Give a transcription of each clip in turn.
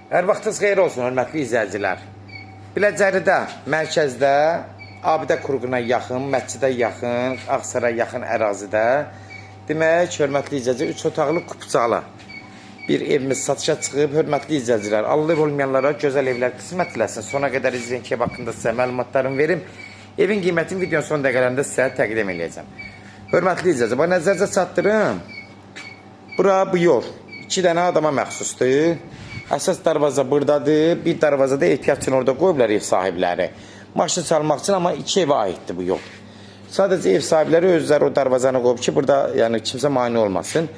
Hər vaxtınız xeyir olsun, hörmətli izləyicilər. Biləcəridə, mərkəzdə, Abidə Kurquna yaxın, məscidə yaxın, Ağsaray yaxın ərazidə. Demək, hörmətli izləyicilər, 3 otaqlı kupçalı bir evimiz satışa çıxıb. Hörmətli izləyicilər, Allah ev olmayanlara gözəl evlər qismət eləsin. Sona qədər izləyin ki, ev haqqında sizə məlumatlarımı verim. Evin qiymətini videonun son dəqiqələrində sizə təqdim eləyəcəm. Hörmətli izləyicilər, bax nəzərinizə çatdırım. Bura bu yol 2 dənə adama məxsusdur. Əsas darvaza buradadır. Bir darvaza da ehtiyat üçün orada qoyublar ev sahibləri. Maşın çalmaq üçün, amma 2 evə aiddir bu yol. Sadəcə ev sahibləri özləri o darvazanı qoyub ki, burada yəni kimsə mane olmasın.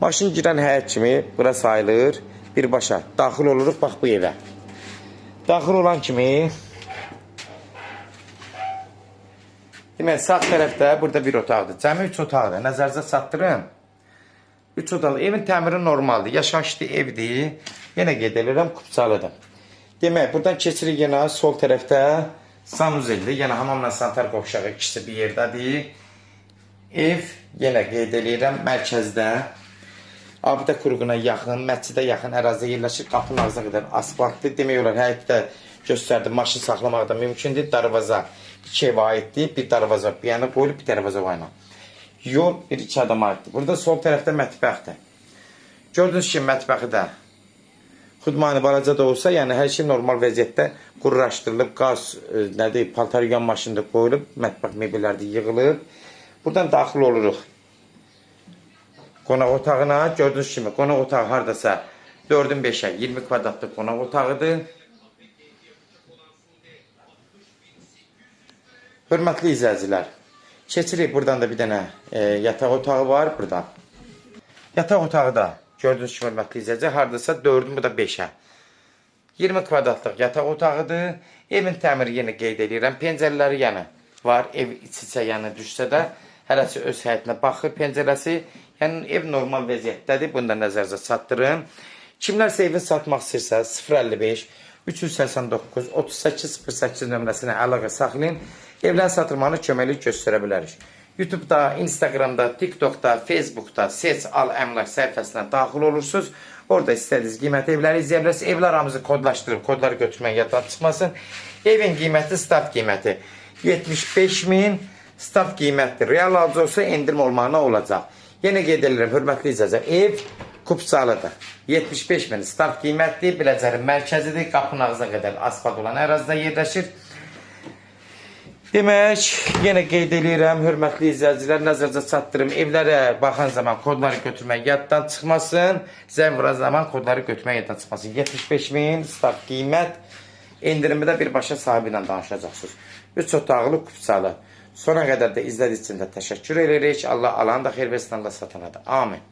Maşın girən həyət kimi bura sayılır. Birbaşa daxil oluruq bax bu evə. Daxil olan kimi demək sağ tərəfdə burada bir otaqdır. Cəmi 3 otaqdır. Nəzərinizə çatdırın. 3 otaqlı. Evin təmiri normaldır. Yaşayışlı evdir. Yenə qeyd edirəm, kupçalıdır. Demək, buradan keçirik yenə sol tərəfdə sanuzeldir. Yəni hamamla sanitar qovşağı ikisi bir yerdədir. Ev yenə qeyd edirəm, mərkəzdə. Abidə Kurquna yaxın, məscidə yaxın ərazidə yerləşir. Qapının ağzına qədər asfaltdır. Demək olar, həyətdə göstərdi, maşın saxlamaq da mümkündür. Darvaza 2 evə aiddir. Bir darvaza bir yana qoyulub, bir darvaza o yana. Yol bir iki adama aiddir. Burada sol tərəfdə mətbəxdir. Gördüyünüz kimi mətbəxi də xudmani balaca da olsa, yəni hər şey normal vəziyyətdə qurlaşdırılıb, qaz, nədir, paltar yuyan maşında qoyulub, mətbəx mebelləri də yığılıb. Buradan daxil oluruq qonaq otağına. Gördüyünüz kimi qonaq otağı hardasa 4-ün 5-ə 20 kvadratlıq qonaq otağıdır. Hörmətli izləyicilər, keçirik buradan da bir dənə yataq otağı var buradan. Yataq otağı da gördüyünüz kimi hörmətli izləyicilər hardasa 4-ün bu da 5-ə 20 kvadratlıq yataq otağıdır. Evin təmiri yenə qeyd edirəm. Pəncərələri yəni var. Ev iç-içə yəni düşsə də hərəsi öz həyətinə baxır pəncərəsi. Yəni ev normal vəziyyətdədir. Bunu da nəzərinizə çatdırın. Kimlərsə evini satmaq istəyirsə 055 389 38 08 nömrəsinə əlaqə saxlayın. Evlərin satılmağına köməklik göstərə bilərik. YouTube'da, Instagram'da, TikTok'da, Facebook'da Seç Al Əmlak səhifəsinə daxil olursunuz. Orada istədiyiniz qiymətli evləri izləyə bilərsiniz. Evlər hamısı kodlaşdırıb, kodları götürmək yaddan çıxmasın. Evin qiyməti start qiyməti 75 min start qiymətdir. Real alıcı olsa endirim olmağına olacaq. Yenə qeyd edirəm, hörmətli izləyicilər, ev kupçalıdır. 75 min start qiymətli, Biləcərin mərkəzidir. Qapının ağzına qədər asfalt olan ərazidə yerləşir. Demək, yenə qeyd eləyirəm, hörmətli izləyicilər, nəzərinizə çatdırım. Evlərə baxan zaman kodları götürmək yaddan çıxmasın. Zəng vuran zaman kodları götürmək yaddan çıxmasın. 75 min start qiymət. Endirimi də birbaşa sahibi ilə danışacaqsınız. 3 otaqlı, kupçalı. Sona qədər də izlədiyiniz üçün də təşəkkür edirik. Allah alanı da xeyir versin, Allah satana da. Amin.